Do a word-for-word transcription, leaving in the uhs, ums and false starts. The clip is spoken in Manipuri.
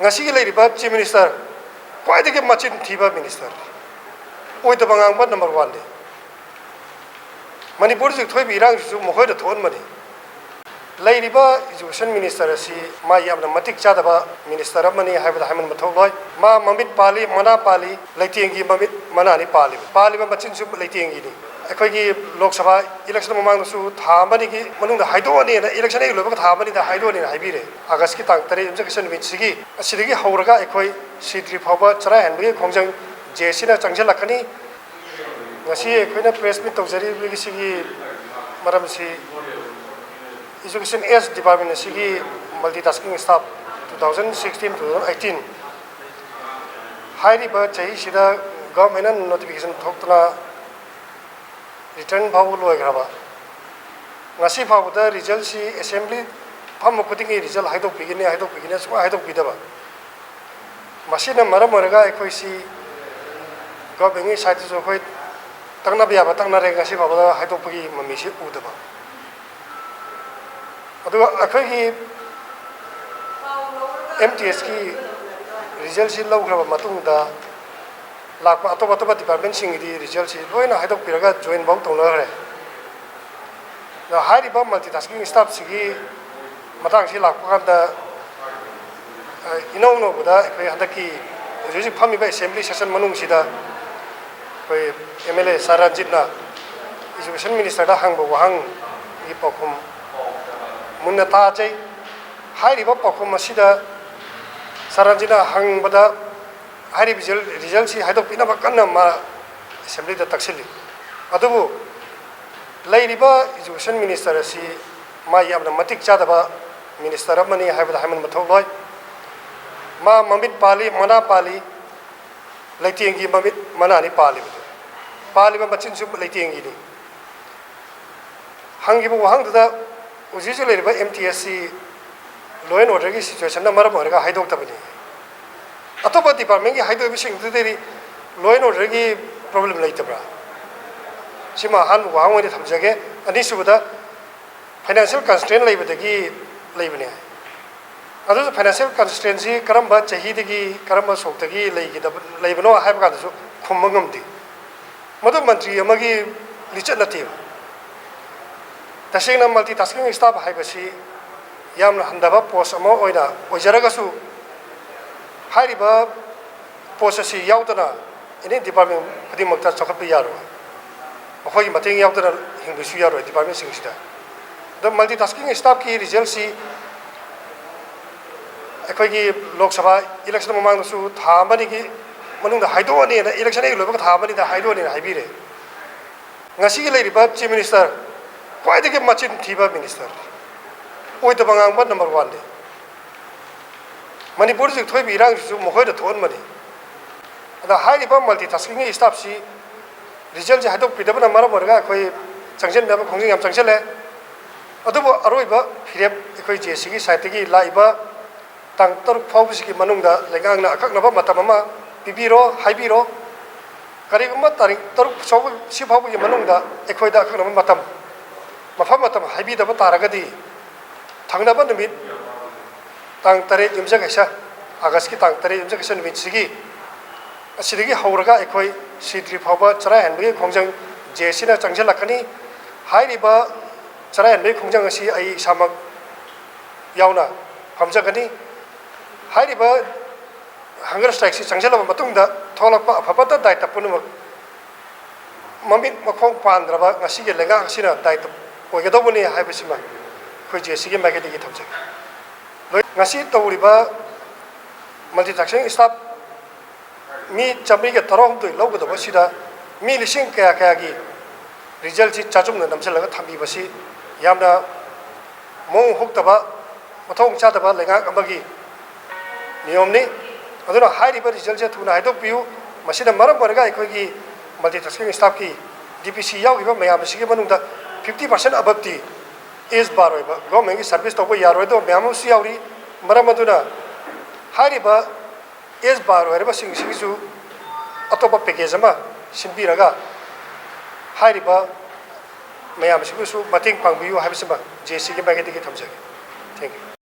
ꯉꯁꯤꯒꯤ ꯂꯩꯔꯤꯕ Chief Minister ꯈ꯭ꯋꯥꯏꯗꯒꯤ ꯃꯆꯤꯟ ꯊꯤꯕ minister, ꯑꯣꯏꯗꯕ ꯉꯥꯡꯕ number one ꯅꯤ꯫ ꯃꯅꯤꯄꯨꯔꯗ ꯍꯧꯖꯤꯛ ꯊꯣꯛꯏꯕ ꯏꯔꯥꯡꯁꯤꯁꯨ ꯃꯈꯣꯏꯅ ꯊꯣꯛꯍꯟꯕꯅꯤ꯫ ꯂꯩꯔꯤꯕ Education Minister ꯑꯁꯤ ꯃꯥ ꯌꯥꯝꯅ ꯃꯇꯤꯛ ꯆꯥꯗꯕ minister ꯑꯃꯅꯤ ꯍꯥꯏꯕꯗ ꯍꯥꯏꯃꯟꯕ ꯊꯣꯛꯂꯣꯏ꯫ ꯃꯥ ꯃꯃꯤꯠ ꯄꯥꯜꯂꯤ, ꯃꯅꯥ ꯄꯥꯜꯂꯤ, ꯂꯩꯇꯦꯡꯒꯤ ꯃꯃꯤꯠ ꯃꯅꯥꯅꯤ ꯄꯥꯜꯂꯤꯕ꯫ ꯄꯥꯜꯂꯤꯕ ꯃꯆꯤꯟꯁꯨ ꯂꯩꯇꯦꯡꯒꯤꯅꯤ꯫ ꯑꯩꯈꯣꯏꯒꯤ Lok Sabha election ꯃꯃꯥꯡꯗꯁꯨ ꯊꯥ ꯑꯃꯅꯤꯒꯤ ꯃꯅꯨꯡꯗ ꯍꯥꯏꯗꯣꯛꯑꯅꯤꯅ, election ꯍꯦꯛ ꯂꯣꯏꯕꯒ ꯊꯥ ꯑꯃꯅꯤꯗ ꯍꯥꯏꯗꯣꯛꯑꯅꯤꯅ ꯍꯥꯏꯕꯤꯔꯦ꯫ August ꯀꯤ ꯇꯥꯡ ꯇꯔꯦꯠ ꯌꯨꯝꯁꯀꯩꯁ ꯅꯨꯃꯤꯠꯁꯤꯒꯤ ꯑꯁꯤꯗꯒꯤ ꯍꯧꯔꯒ ꯑꯩꯈꯣꯏ ꯁꯤꯗ꯭ꯔꯤ ꯐꯥꯎꯕ ꯆꯔꯥ ꯍꯦꯟꯕꯒꯤ ꯈꯣꯡꯖꯪ J A C ꯅ ꯆꯪꯁꯤꯜꯂꯛꯀꯅꯤ꯫ ꯉꯁꯤ ꯑꯩꯈꯣꯏꯅ press meet ꯇꯧꯖꯔꯤꯕꯒꯤ ꯁꯤꯒꯤ ꯃꯔꯝꯁꯤ, Education S Department ꯑꯁꯤꯒꯤ multitasking staff two thousand sixteen, two thousand eighteen ꯍꯥꯏꯔꯤꯕ ꯆꯍꯤꯁꯤꯗ government ꯅ notification ꯊꯣꯛꯇꯨꯅ return ꯐꯥꯎꯕ ꯂꯣꯏꯈ꯭ꯔꯕ, ꯉꯁꯤ ꯐꯥꯎꯕꯗ result ꯁꯤ assembly ꯐꯝꯕ ꯈꯨꯗꯤꯡꯒꯤ result ꯍꯥꯏꯗꯣꯛꯄꯤꯒꯅꯤ, ꯍꯥꯏꯗꯣꯛꯄꯤꯒꯅꯤ, ꯁꯨꯡꯍꯥꯏ ꯍꯥꯏꯗꯣꯛꯄꯤꯗꯕ꯫ ꯃꯁꯤꯅ ꯃꯔꯝ ꯑꯣꯏꯔꯒ ꯑꯩꯈꯣꯏꯁꯤ government ꯀꯤ side ꯇꯁꯨ ꯑꯩꯈꯣꯏ ꯇꯛꯅꯕ ꯌꯥꯕ ꯇꯛꯅꯔꯦ, ꯉꯁꯤ ꯐꯥꯎꯕꯗ ꯍꯥꯏꯗꯣꯛꯄꯒꯤ ꯃꯃꯤꯁꯤ ꯎꯗꯕ꯫ ꯑꯗꯨꯒ ꯑꯩꯈꯣꯏꯒꯤ M T S ꯀꯤ result ꯁꯤ ꯂꯧꯈ꯭ꯔꯕ ꯃꯇꯨꯡꯗ ꯂꯥꯛꯄ ꯑꯇꯣꯞ ꯑꯇꯣꯞꯄ department ꯁꯤꯡꯒꯤꯗꯤ result ꯁꯤ ꯂꯣꯏꯅ ꯍꯥꯏꯗꯣꯛꯄꯤꯔꯒ join ꯐꯥꯎ ꯇꯧꯅꯈ꯭ꯔꯦ꯫ ꯑꯗꯣ ꯍꯥꯏꯔꯤꯕ multitasking staff ꯁꯤꯒꯤ ꯃꯇꯥꯡꯁꯤ ꯂꯥꯛꯄ ꯀꯥꯟꯗ, ꯑ, ꯏꯅꯧ ꯅꯧꯕꯗ ꯑꯩꯈꯣꯏ ꯍꯟꯗꯛꯀꯤ ꯍꯧꯖꯤꯛ ꯍꯧꯖꯤꯛ ꯐꯝꯃꯤꯕ assembly session ꯃꯅꯨꯡꯁꯤꯗ ꯑꯩꯈꯣꯏ M L A sir ꯔꯟꯖꯤꯠꯅ Education Minister ꯗ ꯍꯪꯕ ꯋꯥꯍꯪꯒꯤ ꯄꯥꯎꯈꯨꯝ ꯃꯨꯟꯅ ꯇꯥꯖꯩ꯫ ꯍꯥꯏꯔꯤꯕ ꯄꯥꯎꯈꯨꯝ ꯑꯁꯤꯗ sir ꯔꯟꯖꯤꯠꯅ ꯍꯪꯕꯗ ꯍꯥꯏꯔꯤꯕ result, result ꯁꯤ ꯍꯥꯏꯗꯣꯛꯄꯤꯅꯕ ꯀꯟꯅ ꯃꯥ assembly ꯗ ꯇꯛꯁꯤꯜꯂꯤ꯫ ꯑꯗꯨꯕꯨ ꯂꯩꯔꯤꯕ Education Minister ꯑꯁꯤ ꯃꯥ ꯌꯥꯝꯅ ꯃꯇꯤꯛ ꯆꯥꯗꯕ minister ꯑꯃꯅꯤ ꯍꯥꯏꯕꯗ ꯍꯥꯏꯃꯟꯕ ꯊꯣꯛꯂꯣꯏ꯫ ꯃꯥ ꯃꯃꯤꯠ ꯄꯥꯜꯂꯤ, ꯃꯅꯥ ꯄꯥꯜꯂꯤ, ꯂꯩꯇꯦꯡꯒꯤ ꯃꯃꯤꯠ ꯃꯅꯥꯅꯤ ꯄꯥꯜꯂꯤꯕꯗꯨ꯫ ꯄꯥꯜꯂꯤꯕ ꯃꯆꯤꯟꯁꯨ ꯂꯩꯇꯦꯡꯒꯤꯅꯤ꯫ ꯍꯪꯈꯤꯕ ꯋꯥꯍꯪꯗꯨꯗ ꯍꯧꯖꯤꯛ ꯍꯧꯖꯤꯛ ꯂꯩꯔꯤꯕ M T S ꯁꯤ law and order ꯒꯤ situation ꯅ ꯃꯔꯝ ꯑꯣꯏꯔꯒ ꯍꯥꯏꯗꯣꯛꯇꯕꯅꯤ꯫ ꯑꯇꯣꯞꯄ department ꯀꯤ ꯍꯥꯏꯗꯣꯛꯏꯕꯁꯤꯡꯗꯨꯗꯗꯤ law and order ꯒꯤ problem ꯂꯩꯇꯕ꯭ꯔꯥ? ꯁꯤꯃ ꯑꯍꯥꯟꯕ ꯋꯥꯍꯪ ꯑꯣꯏꯅ ꯊꯝꯖꯒꯦ꯫ ꯑꯅꯤꯁꯨꯕꯗ, financial constraint ꯂꯩꯕꯗꯒꯤ ꯂꯩꯕꯅꯦ꯫ ꯑꯗꯨꯁꯨ financial constraintꯁꯤ ꯀꯔꯝꯕ ꯆꯍꯤꯗꯒꯤ ꯀꯔꯝꯕ ꯁꯣꯛꯇꯒꯤ ꯂꯩꯒꯗꯕ, ꯂꯩꯕꯅꯣ ꯍꯥꯏꯕ ꯀꯥꯟꯗꯁꯨ ꯈꯨꯝꯕ ꯉꯝꯗꯦ꯫ ꯃꯗꯨ ꯃꯟꯇ꯭ꯔꯤ ꯑꯃꯒꯤ ꯂꯤꯆꯠ ꯅꯠꯇꯦꯕ꯫ ꯇꯁꯦꯡꯅ multitasking staff ꯍꯥꯏꯕꯁꯤ ꯌꯥꯝꯅ ꯍꯟꯊꯕ post ꯑꯃ ꯑꯣꯏꯅ ꯑꯣꯏꯖꯔꯒꯁꯨ, ꯍꯥꯏꯔꯤꯕ post ꯑꯁꯤ ꯌꯥꯎꯗꯅ any department ꯈꯨꯗꯤꯡꯃꯛꯇ ꯆꯥꯎꯈꯠꯄ ꯌꯥꯔꯣꯏ꯫ ꯃꯈꯣꯏꯒꯤ ꯃꯇꯦꯡ ꯌꯥꯎꯗꯅ ꯍꯤꯡꯕꯁꯨ ꯌꯥꯔꯣꯏ departmentꯁꯤꯡꯁꯤꯗ꯫ ꯑꯗꯣ multitasking staffꯀꯤ resultꯁꯤ ꯑꯩꯈꯣꯏꯒꯤ ꯂꯣꯛ ꯁꯚꯥ election ꯃꯃꯥꯡꯗꯁꯨ ꯊꯥ ꯑꯃꯅꯤꯒꯤ ꯃꯅꯨꯡꯗ ꯍꯥꯏꯗꯣꯛꯑꯅꯤꯅ, election ꯍꯦꯛ ꯂꯣꯏꯕꯒ ꯊꯥ ꯑꯃꯅꯤꯗ ꯍꯥꯏꯗꯣꯛꯑꯅꯤꯅ ꯍꯥꯏꯕꯤꯔꯦ꯫ ꯉꯁꯤꯒꯤ ꯂꯩꯔꯤꯕ Chief Minister ꯈ꯭ꯋꯥꯏꯗꯒꯤ ꯃꯆꯤꯟ ꯊꯤꯕ minister, ꯑꯣꯏꯗꯕ ꯉꯥꯡꯕ number oneꯅꯤ꯫ ꯃꯅꯤꯄꯨꯔꯗ ꯍꯧꯖꯤꯛ ꯊꯣꯛꯏꯕ ꯏꯔꯥꯡꯁꯤꯁꯨ ꯃꯈꯣꯏꯅ ꯊꯣꯛꯍꯟꯕꯅꯤ꯫ ꯑꯗ ꯍꯥꯏꯔꯤꯕ multitasking staffꯁꯤ resultꯁꯤ ꯍꯥꯏꯗꯣꯛꯄꯤꯗꯕꯅ ꯃꯔꯝ ꯑꯣꯏꯔꯒ ꯑꯩꯈꯣꯏ ꯆꯪꯁꯤꯟꯅꯕ ꯈꯣꯡꯖꯪ ꯌꯥꯝ ꯆꯪꯁꯤꯜꯂꯦ꯫ ꯑꯗꯨꯕꯨ ꯑꯔꯣꯏꯕ ꯐꯤꯔꯦꯞ ꯑꯩꯈꯣꯏ JACꯒꯤ sideꯇꯒꯤ ꯂꯥꯛꯏꯕ ꯇꯥꯡ ꯇꯔꯨꯛ ꯐꯥꯎꯕꯁꯤꯒꯤ ꯃꯅꯨꯡꯗ ꯂꯩꯉꯥꯛꯅ ꯑꯀꯛꯅꯕ ꯃꯇꯝ ꯑꯃ ꯄꯤꯕꯤꯔꯣ, ꯍꯥꯏꯕꯤꯔꯣ꯫ ꯀꯔꯤꯒꯨꯝꯕ ꯇꯥꯔꯤꯛ ꯇꯔꯨꯛ ꯁꯤ ꯐꯥꯎꯕꯒꯤ ꯃꯅꯨꯡꯗ ꯑꯩꯈꯣꯏꯗ ꯑꯀꯛꯅꯕ ꯃꯇꯝ, ꯃꯐꯝ ꯃꯇꯝ ꯍꯥꯏꯕꯤꯗꯕ ꯇꯥꯔꯒꯗꯤ, ꯊꯪꯅꯕ ꯅꯨꯃꯤꯠ ꯇꯥꯡ ꯇꯔꯦꯠ ꯌꯨꯝꯖꯀꯩꯁ, Augustꯀꯤ ꯇꯥꯡ ꯇꯔꯦꯠ ꯌꯨꯝꯖꯀꯩꯁ ꯅꯨꯃꯤꯠꯁꯤꯒꯤ, ꯑꯁꯤꯗꯒꯤ ꯍꯧꯔꯒ ꯑꯩꯈꯣꯏ ꯁꯤꯗ꯭ꯔꯤ ꯐꯥꯎꯕ ꯆꯔꯥ ꯍꯦꯟꯕꯒꯤ ꯈꯣꯡꯖꯪ JACꯅ ꯆꯪꯁꯤꯜꯂꯛꯀꯅꯤ꯫ ꯍꯥꯏꯔꯤꯕ ꯆꯔꯥ ꯍꯦꯟꯕꯒꯤ ꯈꯣꯡꯖꯪ ꯑꯁꯤ ꯑꯩ ꯏꯁꯥꯃꯛ ꯌꯥꯎꯅ ꯐꯝꯖꯒꯅꯤ꯫ ꯍꯥꯏꯔꯤꯕ hunger strikeꯁꯤ ꯆꯪꯁꯤꯜꯂꯕ ꯃꯇꯨꯡꯗ ꯊꯣꯛꯂꯛꯄ ꯑꯐ ꯐꯠꯇ ꯗꯥꯏꯇ ꯄꯨꯝꯅꯃꯛ ꯃꯃꯤꯠ ꯃꯈꯣꯡ ꯄꯥꯟꯗ꯭ꯔꯕ ꯉꯁꯤꯒꯤ ꯂꯩꯉꯥꯛ ꯑꯁꯤꯅ ꯗꯥꯏꯇ ꯑꯣꯏꯒꯗꯧꯕꯅꯤ ꯍꯥꯏꯕꯁꯤꯃ ꯑꯩꯈꯣꯏ JACꯒꯤ ꯃꯥꯏꯀꯩꯗꯒꯤ ꯊꯝꯖꯒꯦ꯫ ꯂꯣꯏ-, ꯉꯁꯤ ꯇꯧꯔꯤꯕ multitasking staff ꯃꯤ ꯆꯥꯃꯔꯤꯒ ꯇꯔꯥꯍꯨꯝꯗꯣꯏ ꯂꯧꯒꯗꯕ ꯑꯁꯤꯗ ꯃꯤ ꯂꯤꯁꯤꯡ ꯀꯌꯥ ꯀꯌꯥꯒꯤ resultꯁꯤ ꯆꯥꯖꯨꯝꯅ ꯅꯝꯁꯤꯜꯂꯒ ꯊꯝꯕꯤꯕꯁꯤ ꯌꯥꯝꯅ ꯃꯑꯣꯡ ꯍꯣꯛꯇꯕ, ꯃꯊꯣꯡ ꯆꯥꯗꯕ ꯂꯩꯉꯥꯛ ꯑꯃꯒꯤ ꯅꯤꯌꯣꯝꯅꯤ꯫ ꯑꯗꯨꯅ ꯍꯥꯏꯔꯤꯕ resultꯁꯦ ꯊꯨꯅ ꯍꯥꯏꯗꯣꯛꯄꯤꯌꯨ꯫ ꯃꯁꯤꯅ ꯃꯔꯝ ꯑꯣꯏꯔꯒ ꯑꯩꯈꯣꯏꯒꯤ multitasking staffꯀꯤ, DPC ꯌꯥꯎꯈꯤꯕ ꯃꯌꯥꯝ ꯑꯁꯤꯒꯤ ꯃꯅꯨꯡꯗ fifty percent aboveꯇꯤ age bar ꯑꯣꯏꯕ, governmentꯀꯤ service ꯇꯧꯕ ꯌꯥꯔꯣꯏꯗꯕ ꯃꯌꯥꯝ ꯑꯃꯁꯨ ꯌꯥꯎꯔꯤ꯫ ꯃꯔꯝ ꯑꯗꯨꯅ ꯍꯥꯏꯔꯤꯕ age bar ꯑꯣꯏꯔꯕꯁꯤꯡꯁꯤꯒꯤꯁꯨ ꯑꯇꯣꯞꯄ package ꯑꯃ ꯁꯤꯟꯕꯤꯔꯒ ꯍꯥꯏꯔꯤꯕ ꯃꯌꯥꯝꯁꯤꯕꯨꯁꯨ ꯃꯇꯦꯡ ꯄꯥꯡꯕꯤꯌꯨ ꯍꯥꯏꯕꯁꯤꯃ JACꯒꯤ ꯃꯥꯏꯀꯩꯗꯒꯤ ꯊꯝꯖꯒꯦ꯫ Thank you꯫